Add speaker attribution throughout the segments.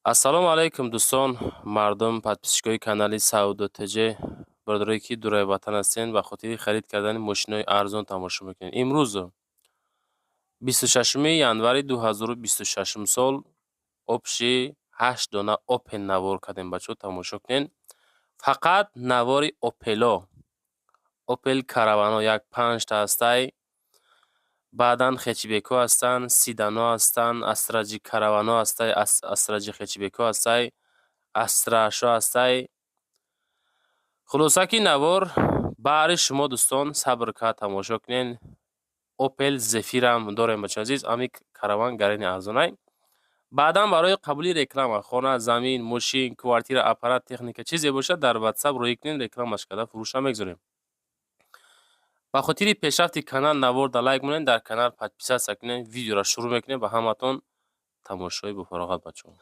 Speaker 1: Ассалому алайкум, дӯстон, мардум, подписчикои канали Савдо ТЖ, бародарое ки дураи ватан ҳастен, ба хотири харид кардани мошинои арзон тамошо мекунед. Имрӯз 26 январи 2026 сол общий ҳашт дона Опел навор кардем, бачаҳо, тамошо кунед. Фақат навори Опело. Опел Каравано як панҷта ҳастай. Баъдан хэтчбекҳо ҳастанд, седано ҳастанд, Астра Ҷи Каравано ҳастай, Астра Ҷи хэтчбекҳо ҳастай, Астрашо ҳастай. Хулоса ки навор баҳри шумо, дӯстон, сабр кард, тамошо кунед. Опел Зефирам дорем, бачаҳои азиз, ами Караван гарени арзонай. Баъдан барои қабули реклама, хона, замин, мошин, квартира, аппарат, техника, чизе бошад, дар Ватсап роҳӣ кунед, рекламаш карда фурӯша мегузорем. Ба хотири пешрафти канал наворда лайк монед, дар канал подписаться кунед, видеоро шурӯъ мекунем, ба ҳаматон тамошои бофароғат, бачаҳо.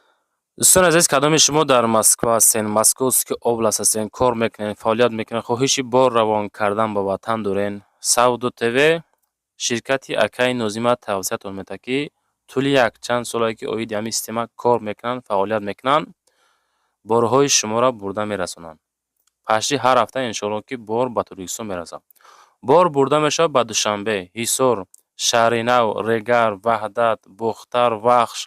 Speaker 1: Дӯстони азиз, кадоми шумо дар Москва ҳастен, Московский область ҳастен, кор мекунед, фаъолият мекунед, хоҳиши бор равон кардан ба ватан дорен, Савдо ТВ ширкати акаи Нозима тавсиятон медиҳад, ки тӯли якчанд солае ки оиди ҳамин система кор мекунанд, фаъолият мекунанд, борҳои шуморо бурда мерасонанд. Почти ҳар ҳафта, иншоалло, ки бор ба Тоҷикистон мерасад. Бор бурда мешавад ба Душанбе, Ҳисор, Шаҳринав, Регар, Ваҳдат, Бохтар, Вахш,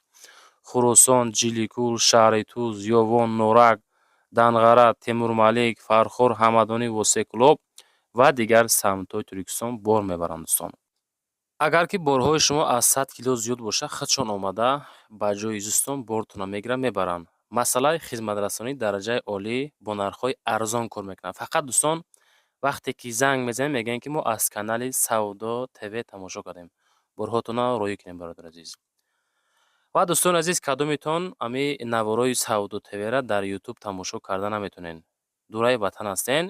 Speaker 1: Хуросон, Ҷиликул, шаҳри Туз, Ёвон, Норак, Данғара, Темурмалик, Фархор, Ҳамадонӣ, Восеъ, ва дигар самтҳои Тоҷикистон бор мебаранд, дӯстон. Агар ки борҳои шумо аз 100 кило зиёд бошад, худшон омада ба ҷои зистон бортонро мегиранд, мебаранд. Масъалаи хизматрасонии дараҷаи олӣ бо нархҳои арзон кор мекунанд. Фақат, дӯстон, вақте ки занг мезанем, мегӯянд, ки мо аз канали Савдо ТВ тамошо кардем. Борҳотонро роҳӣ кунем, бародари азиз. Ва, дӯстони азиз, кадометон ами наворои Савдо ТВра дар Ютуб тамошо карда наметонед, дураи ватан ҳастен,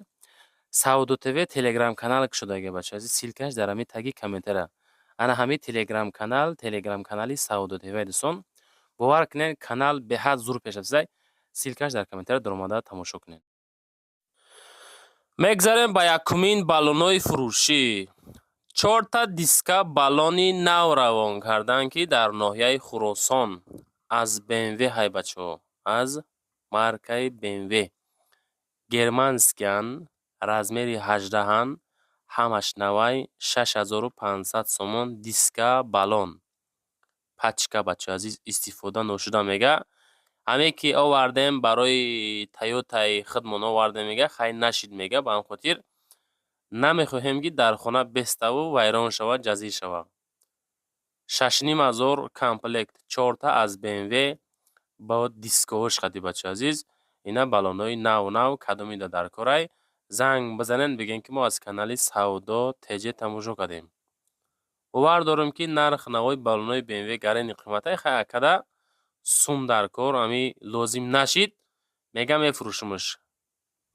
Speaker 1: Савдо ТВ телеграм канал кушодаги, бачаҳо азиз, ссылкаш дар ҳами таги комментария. Ана ҳами телеграм канал, телеграм канали Савдо ТВ, дӯстон, бовар кунед, канал беҳад зур пеш рафтааст. Ссылкаш дар комментария, даромада тамошо кунед. Мегзарем ба якумин баллонҳои фурӯшӣ. Чорта диска баллони нав равон карданд, ки дар ноҳияи Хуросон аз БМВ ҳай, бачаҳо, аз маркаи БМВ. Германскиян, размери 18-ан, ҳамаш навай, 6500 сомон диска баллон. Пачка, бачаҳои азиз, истифода ношуда мега. Ҳаме ки овардем, барои Тойотаи худмон овардем, мега, хай нашид, мега, ба ҳамин хотир намехоҳем, ки дар хона беставу вайрон шавад, ҷазир шавад. 6500 комплект, чорта аз БМВ бо дисковош қади, бачаҳои азиз. Ина баллонҳои нав нав, кадомида дар корай, занг бизанед, бигӯед, ки мо аз канали Савдо ТЖ тамошо кардем. Бовар дорем, ки нарх навои баллонҳои БМВ гарени қиматай, хай акада сум дар кор ами лозим нашид, мега, мефурӯшимш.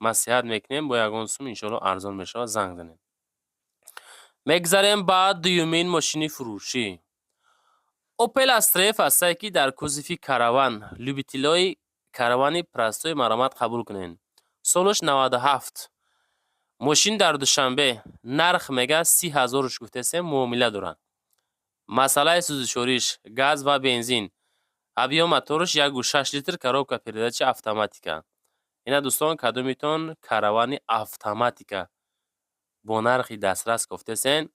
Speaker 1: Маслиҳат мекунем, бо ягон сум иншоалло арзон мешавад, занг занед. Мегзарем ба дуюмин мошини фурӯшӣ. Опел Астра Ф ҳастае, ки дар кузови Караван, любителои Каравани простой маромат қабул кунед. Солаш 97. Мошин дар Душанбе, нарх мега 30 ҳазоруш гуфтесем, муомила дорад. Масъалаи сӯзишвориш газ ва бензин. Объём мотораш 1,6 литр, коробка передачи автоматика. Ина, дӯстон, кадомитон Каравани автоматика бо нархи дастрас гуфтесен,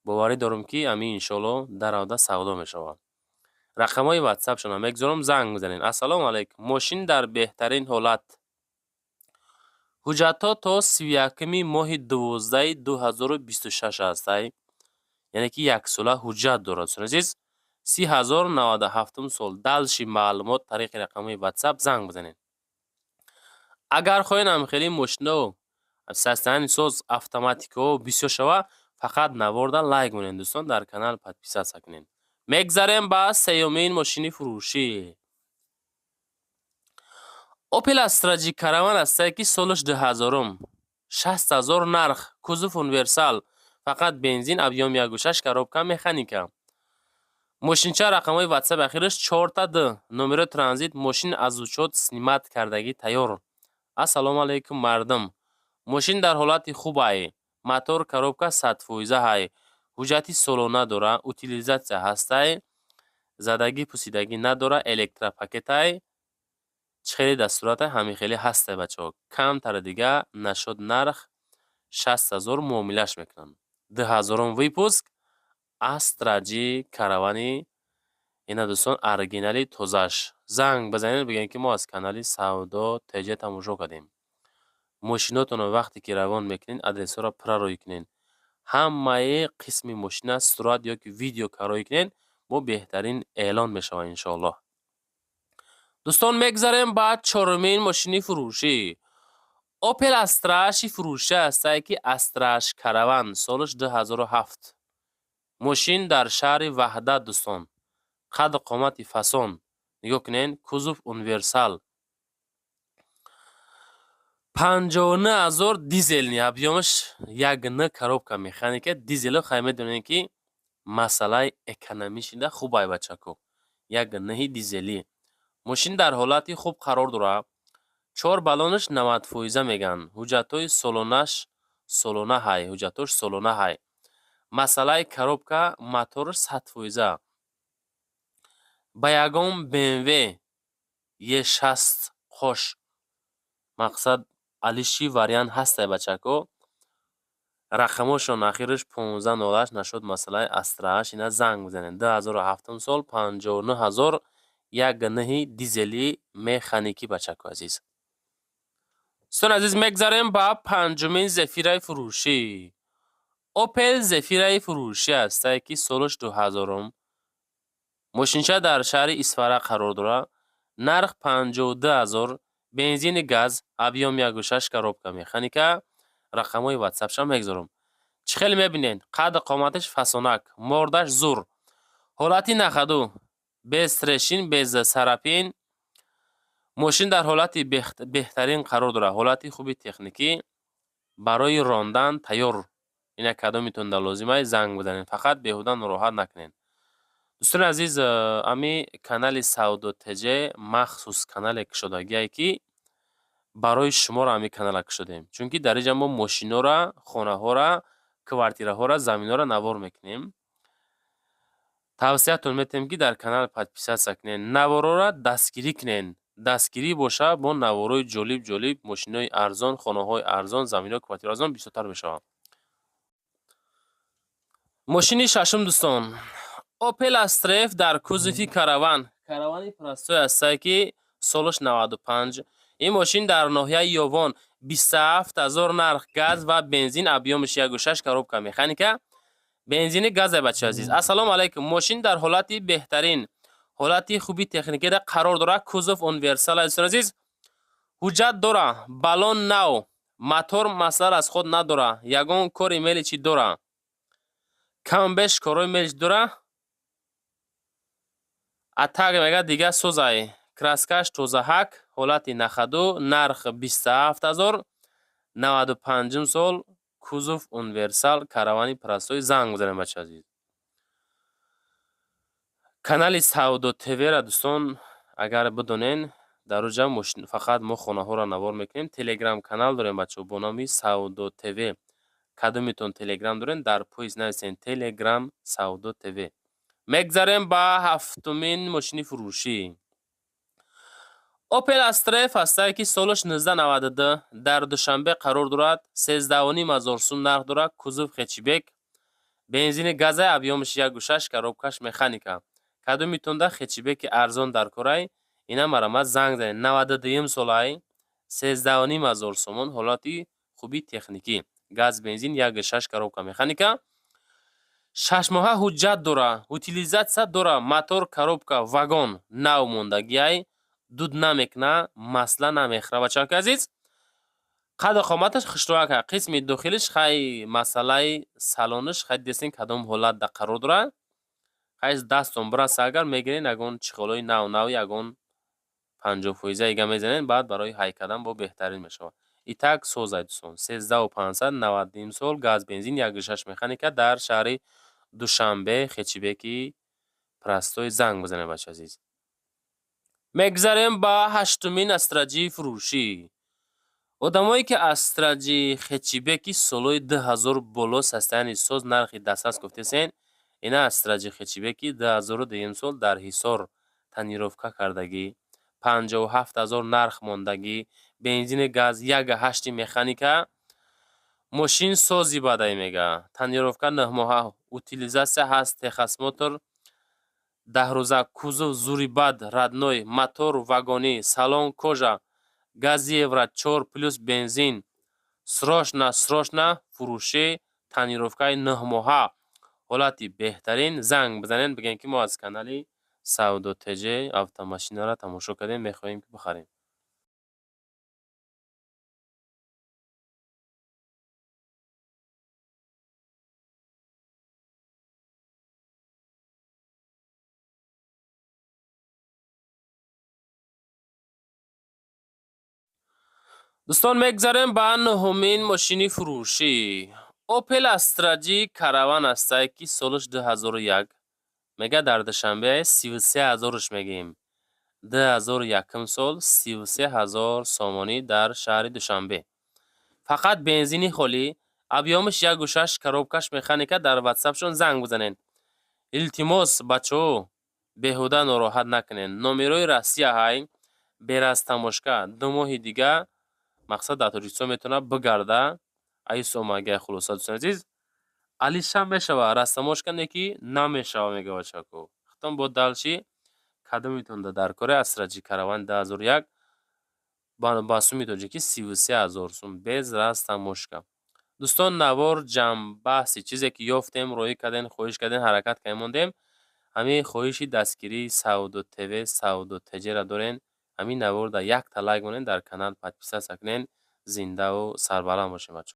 Speaker 1: боварӣ дорам, ки ҳамин иншоалло даравда савдо мешавад. Рақамҳои ватсапшонро мегузорам, занг мезанед. Ассалому алайкум, мошин дар беҳтарин ҳолат, ҳуҷҷатҳо то 31-уми моҳи 12-и 2026 ҳастай, яъне ки яксола ҳуҷҷат дорад, дӯстони азиз, 30 0, 97-ум сол. Дальше маълумот тариқи рақамҳои ватсап занг бизанед. Агар хоҳед ҳамхели мошино состояние соз, автоматикаҳо бисёр шава, фақат наворда лайк монед, дӯстон, дар канал подписаться кунед. Мегзарем ба сеюмин мошини фурӯшӣ. Опел Астра Ҷи Караван ҳастае, ки солаш 2000-ум, 60 0 нарх, кузов универсал, фақат бензин, объём 1,6, коробка механика. Мошинча рақамҳои ватсап ахираш чорта д, номерои транзит, мошин аз учёт снимать кардагӣ тайёр. Ассалому алайкум, мардум, мошин дар ҳолати хуб ай, мотор, коробка 100 фоиза ҳай, ҳуҷҷати солона дора, утилизация ҳастай, задагӣ пусидагӣ надора, электропакетай. Чӣ хеле дар сурата, ҳамин хеле ҳастай, бачаҳо. Камтари дига нашуд, нарх 60 0 муомилаш мекунанд. 2000-ум выпуск Астра Ҷи Каравани ина, дӯстон, оригинали тозааш. Занг бизанед, бигӯед, ки мо аз канали Савдо ТЖ тамошо кардем. Мошинотонро вақте ки равон мекунед, адресҳоро пурра рӯй кунед. Ҳамаи қисми мошина сурат ё ки видео кароӣ кунед, бо беҳтарин эълон мешавад, иншоаллоҳ. Дӯстон, мегзарем ба чорумин мошини фурӯшӣ. Опел Астраши фурӯшӣ ҳастае, ки Астраш Караван, солаш 2007. Мошин дар шаҳри Ваҳдат, дӯстон. Қадду қомати фасон. Нигоҳ кунед, кузов универсал. 59 000, дизельный, объём аш 1,9, коробка механика. Дизело хай медонем, ки масъалаи экономӣ шида хуб ай, бачако. 1,9-и дизелӣ. Мошин дар ҳолати хуб қарор дорад. Чор баллонаш 90 фоиза мегӯянд. Ҳуҷҷатҳои солонаш солона ҳай, ҳуҷҷатҳош солона ҳай. Масъалаи коробка, мотораш 100 фоиза. Ба ягон БМВ Е6 қош, мақсад, алиши вариант ҳастай, бачако. Рақамошон ахираш 1508. Нашуд масъалаи Астрааш, ина занг бизанед. 2007 сол, 59 000, 1,9-и дизелӣ механикӣ, бачако азиз. Дӯстони азиз, мегзарем ба панҷумин Зефираи фурӯшӣ. Опел Зефираи фурӯшӣ ҳастае, ки солаш 2000-ум. Мошинча дар шаҳри Исфара қарор дорад. Нарх 52 000, бензини газ, объём 1,6, коробка механика. Рақамҳои ватсапшам мегзорам. Чӣ хеле мебинед, қадду қоматаш фасонак, мордаш зур. Ҳолати на ходу, без трещин, без царапин. Мошин дар ҳолати беҳтарин қарор дорад. Ҳолати хуби техникӣ, барои рондан тайёр. Ина кадомитон дар лозимай, занг бизанед. Фақат беҳуда нороҳат накунед. Дӯстони азиз, ами канали Савдо ТЖ махсус канале кушодагие, ки барои шуморо ҳамин канала кушодем. Чунки дар инҷа мо мошинҳоро, хонаҳоро, квартираҳоро, заминҳоро навор мекунем. Тавсиятон метиҳем, ки дар канал подписаться кунед, наворҳоро дастгирӣ кунед. Дастгирӣ боша, бо наворҳои ҷолиб ҷолиб, мошинҳои арзон, хонаҳои арзон, заминҳо, квартираҳои арзон бисёртар мешавад. Мошини шашум, дӯстон. Опел Астра Ф дар кузови Караван. Каравани простой ҳастае, ки солаш 95. Ин мошин дар ноҳияи Ёвон, 27 000 нарх, газ ва бензин, объём аш 1,6, коробка механика. Бензини газе, бачаи азиз. Ассалому алайкум. Мошин дар ҳолати беҳтарин, ҳолати хуби техникида қарор дорад. Кузов универсал, азизони азиз. Ҳуҷҷат дора, баллон нав, мотор масъала расход надора, ягон кори мелочи дора. Камбеш корҳои мелочи дора. А так мега, дига созай. Краска ш тозаҳак, ҳолати на ходу, нарх 27 000, 95-ум сол, кузов универсал, каравани простой. Занг бизанед, бачаи азиз. Канали Савдо ТВ-ра, дӯстон, агар бидонен, дар оҷа фақат мо хонаҳоро навор мекунем. Телеграм канал дорем, бачаҳо, бо номи Савдо ТВ. Кадомитон телеграм дорен, дар поиск нависен «Телеграм Савдо ТВ». Мегзарем ба ҳафтумин мошини фурӯшӣ. Опел Астра Ф ҳастае, ки солаш 1992, дар Душанбе қарор дорад. 13 500 сум нарх дорад. Кузов хэтчбек, бензини газай, объём аш 1,6, коробка ш механика. Кадомитонда хэтчбеки арзон дар корай, ина марамат занг занед. 92-юм солай, 13 500 сомон, ҳолати хуби техникӣ. Газ, бензин, 1,6, коробка механика. Шашмоҳа ҳуҷҷат дора, утилизация дора, мотор, коробка, вагон нав мондагиай, дуд намекуна, масла намехӯра, бачаҳои азиз. Қадду қоматаш хушрӯяка. Қисми дохилиш хай, масъалаи салонаш хай дидестен, кадом ҳолат да қарор дорад. Хай, дастон бираса, агар мегирен, ягон чехол ои нав нав, ягон 50 фоиза ига мезанед, баъд барои ҳай кардан бо беҳтарин мешавад. Итак, созай, дӯстон, 13 500, 92-юм сол, газ, бензин, 1,6, механика, дар шаҳри Душанбе, хэтчбеки простой. Занг бизанед, бачаи азиз. Мегзарем ба ҳаштумин Астра Ҷи фурӯшӣ. Одамое, ки Астра Ҷи хэтчбеки солҳои 2000 боло состояние соз, нархи дастрас гуфтесен, ина Астра Ҷи хэтчбеки 2002 сол, дар Ҳисор тонировка кардагӣ. 57 000 нарх мондагӣ. Бензини, газ, 1,8 механика. Мошин сози бадай, мега, тонировка 9 моҳа, утилизация ҳаст, техосмотр 10 рӯза. Кузов зури бад, родной, мотор вагонӣ, салон кожа, гази евро 4 плюс, бензин. Срочно, срочно фурӯшӣ. Тонировкаи 9 моҳа, ҳолати беҳтарин. Занг бизанед, бигӯед, ки мо аз канали Савдо ТЖ автомошинаро тамошо кардем, мехоҳем, ки бихарем. Дӯстон, мегзарем ба нуҳумин мошини фурӯшӣ. Опел Астра Ҷи Караван астае, ки солаш 2001, мега, дар Душанбе 33 ҳазорш мегӯем. 2001-м сол, 33 000 сомонӣ дар шаҳри Душанбе. Фақат бензини холӣ, объём аш 1,6, коробкаш механика. Дар ватсапшон занг бизанед. Илтимос, бачаҳо, беҳуда нороҳат накунед. Номерои Россия ҳай, без растаможка, 2 моҳи дига, мақсад, дар Тоҷикистон метавонад бигарда. Аи сомагия. Хулоса, дӯстони азиз, алишам мешава, растаможка не ки намешава, мега бачако. Хитон бо дальше кадомитонда дар кори Астра Ҷи Караван 2001 ба суми тоҷикӣ 33 000 сум без растаможка. Дӯстон, навор ҷамъбаҳси чизе ки ёфтем, роҳӣ кардем, хоҳиш кардем, ҳаракат кардем, мондем. Ҳамин хоҳиши дастгирии Савдо ТВ, Савдо ТЖ-ра дорен. Ҳамин наворда якта лайк монед, дар канал подписаться кунед. Зиндаву сарбаланд бошед, бачаҳо.